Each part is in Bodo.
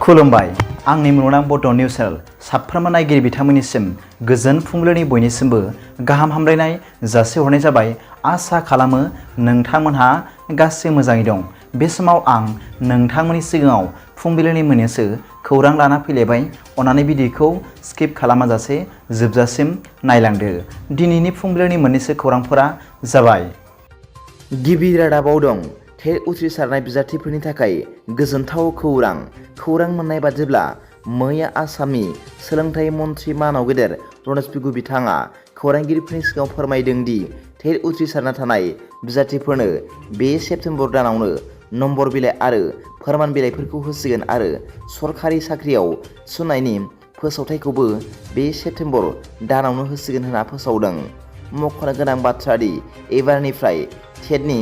खुलुमबाय आंनि मुलुगनां बड' निउस चेनेल साफ्रोमबो नायगिरि बिथांमोननिसिम गोजोन फुंबिलिनि बयनिसिमबो गाहाम हामलायनाय जासिहरनाय जाबाय। आसा खालामो नोंथांमोनहा गासै मोजाङै दं। बे समाव आं नोंथांमोननि सिगाङाव फुंबिलिनि मोननैसो खौरां लाना फैलायबाय। अन्नानै भिडिअखौ स्किप खालामाजासे जोबजासिम नायलांदो। दिनैनि फुंबिलिनि मोननैसो खौरांफोरा जाबाय। गिबि रादाबाव दं टेट उथ्रिसारनाय बिजाथिफोरनि थाखाय गोजोनथाव खौरां मोननाय बादिब्ला मैया आसामनि सोलोंथाइ मन्थ्रि मानाव गेदेर रनेश पेगु बिथाङा खौरांगिरिफोरनि सिगाङाव फोरमायदों दि टेट उथ्रिसारना थानाय बिजाथिफोरनो बे सेप्तेम्बर दानावनो नम्बर बिलाइ आरो फोरमान बिलाइफोरखौ होसिगोन आरो सरखारि साख्रियाव थिसननायनि फोसावथायखौबो बे सेप्तेम्बर दानावनो होसिगोन होनना फोसावदों। मख'नो गोनां बाथ्रा दि एबारनिफ्राय टेटनि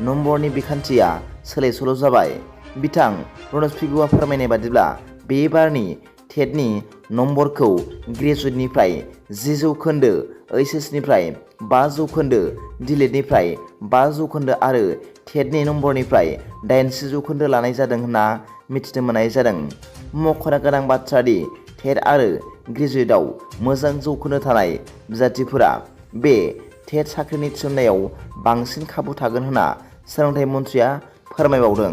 नम्बरनि बिखान्थिया सोलाय सोल' जाबाय। बिथां रनेश पेगुआ फोरमायनाय बादिब्ला बे बारनि टेटनि नम्बरखौ ग्रेजुवेटनिफ्राय 10 जौखोन्दो, ओइचएसनिफ्राय 5 जौखोन्दो, डिलेटनिफ्राय 5 जौखोन्दो आरो टेटनि नम्बरनिफ्राय 80 जौखोन्दो लानाय जादों होनना मिथिनो मोननाय जादों। मख'नो गोनां बाथ्रा दि टेट आरो ग्रेजुवेटआव मोजां जौखोन्दो थानाय बिजाथिफोरा बे टेट साख्रिनि थिसननायाव बांसिन खाबु थागोन होनना सोलोंथाइ मन्थ्रिया फोरमायबावदों।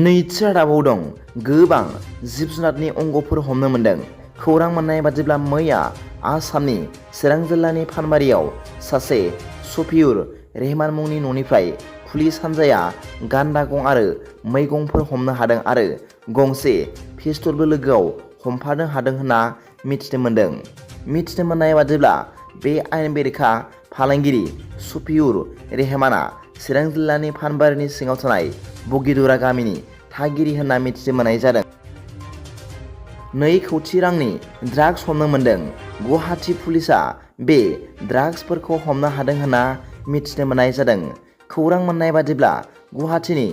नैथि रादाबाव दं गोबां जिब जुनारनि अंगफोर हमनो मोन्दों। खौरां मोननाय बादिब्ला मैया आसामनि चिरां जिल्लानि फानबारियाव सासे सफिउर रहमान मुंनि न'निफ्राय पुलिस हान्जाया गान्दा गं आरो मै गंफोर हमनो हादों आरो गंसे पिस्तलबो लोगोआव हमफानो हादों होनना मिथिनो मोन्दों। मिथिनो मोननाय बादिब्ला बे आयेन बेरेखा फालांगिरि सफिउर रहमाना चिरां जिल्लानि फानबारिनि सिङाव थानाय बगिदुरा गामिनि थागिरि होनना मिथिनो मोननाय जादों। 2 कौटि रांनि ड्राग्स हमनो मोन्दों। गुवाहाटी पुलिसा बे ड्राग्सफोरखौ हमनो हादों होनना मिथिनो मोननाय जादों। खौरां मोननाय बादिब्ला गुवाहाटीनि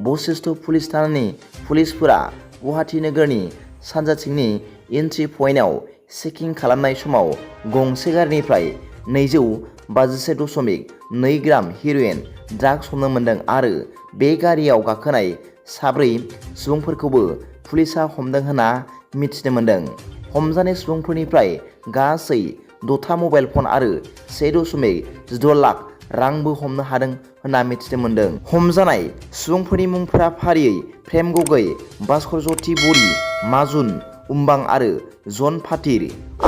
बशिष्ठ पुलिस थानानि पुलिसफोरा गुवाहाटी नोगोरनि सानजाथिंनि एन्ट्रि पइन्टआव चेकिं खालामनाय समाव गंसे गारिनिफ्राय 257.2 ग्राम हेर'इन ड्राग्स हमनो मोन्दों आरो बे गारियाव गाखोनाय 4 सुबुंफोरखौबो पुलिसा हमदों होनना मिथिनो मोन्दों। हमजानाय सुबुंफोरनिफ्राय गासै 6 मबाइल फन आरो 1.6 लाख रांबो हमनो हादों होनना मिथिनो मोन्दों। हमजानाय सुबुंफोरनि मुंफोरा फारियै प्रेम गगৈ, भास्कर ज्योति बरि, माजुन उमबां आरो जन फाथिर।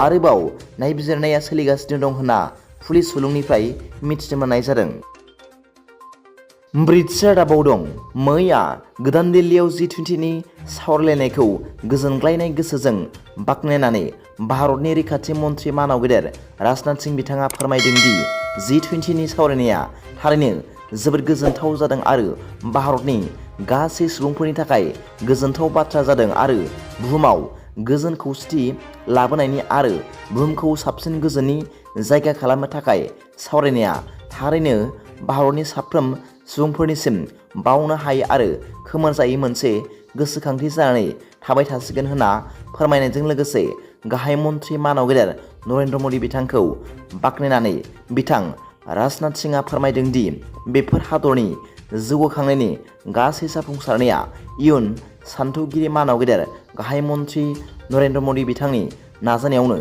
आरोबाव नायबिजिरनाया सोलिगासिनो दं होनना पुलिस सुलुंनिफ्राय मिथिनो मोननाय जादों। ब्रैथि रादाबाव दं मैया गोदान दिल्लीयाव G20नि सावरायलायनायखौ गोजोनग्लायनाय गोसोजों बाख्नायनानै भारतनि रैखाथि मन्थ्रि मानाव गेदेर राजनाथ सिंह बिथाङा फोरमायदों दि G20नि सावरायनाया थारैनो जोबोद गोजोनथाव जादों आरो भारतनि गासै सुबुंफोरनि थाखाय गोजोनथाव बाथ्रा जादों आरो बुहुमाव गोजोन खौसेथि लाबोनायनि आरो बुहुमखौ साबसिन गोजोननि जायगा खालामनो थाखाय सावरायनाया थारैनो भारतनि साफ्रोम सुबुंफोरनिसिम बावनो हायै आरो खोमोरजायै मोनसे गोसोखांथि जानानै थाबाय थासिगोन होनना फोरमायनायजों लोगोसे गाहाय मन्थ्रि मानाव गेदेर नरेन्द्र मदि बिथांखौ बाख्नायनानै बिथां राजनाथ सिंहआ फोरमायदों दि बेफोर हादरनि जौगाखांनायनि गासै जाफुंसारनाया इयुन सान्थौगिरि मानाव गेदेर गाहाय मन्थ्रि नरेन्द्र मदि बिथांनि नाजानायावनो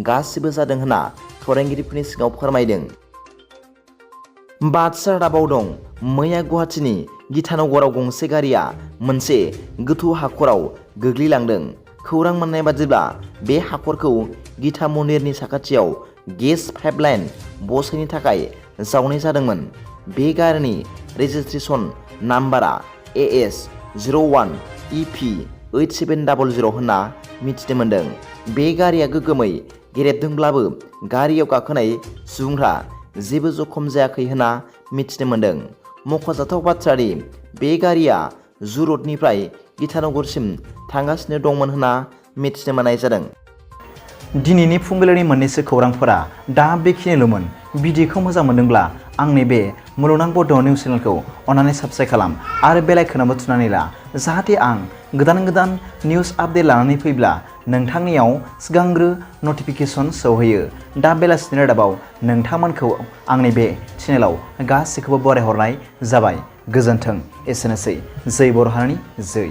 गासिबो जादों होनना खौरांगिरिफोरनि सिगाङाव फोरमायदों। बाथि रादाबाव दं मैया गुवाहाटीनि गीतानगराव गंसे गारिया मोनसे गोथौ हाखराव गोग्लैलांदों। खौरां मोननाय बादिब्ला बे हाखरखौ गीता मन्दिरनि साखाथियाव गेस पाइपलाइन बसायनो थाखाय जावनाय जादोंमोन। बे गारिनि रेजिस्ट्रेशन नाम्बारा AS 01 EP 8700 होनना मिथिनो मोन्दों। बे गारिया गोगोमै गेरेबदोंब्लाबो गारियाव गाखोनाय सुबुंफ्रा जेबो जखम जायाखै होनना मिथिनो मोन्दों। मख'जाथाव बाथ्रा दि बे गारिया जु रडनिफ्राय गीतानगरसिम थांगासिनो दंमोन होनना मिथिनो मोननाय जादों। दिनैनि फुंबिलिनि मोननैसो खौरांफोरा दा बेखिनिल'मोन। भिडिअखौ मोजां मोनदोंब्ला आंनि बे मुलुगनां बड' निउस चेनेलखौ अन्नानै साबस्क्राइब खालाम आरो बेल आइकनआवबो थुनानै ला, जाहाथे आं गोदान निउस आपडेट लानानै फैब्ला नोंथांनियाव सिगांग्रो नटिफिकेसन सौहैयो। दा बेलासिनि रादाबाव नोंथांमोनखौ आंनि बे चेनेलाव गासैखौबो बरायहरनाय जाबाय। गोजोन्थों। एसेनोसै। जै बर' हारिनि जै।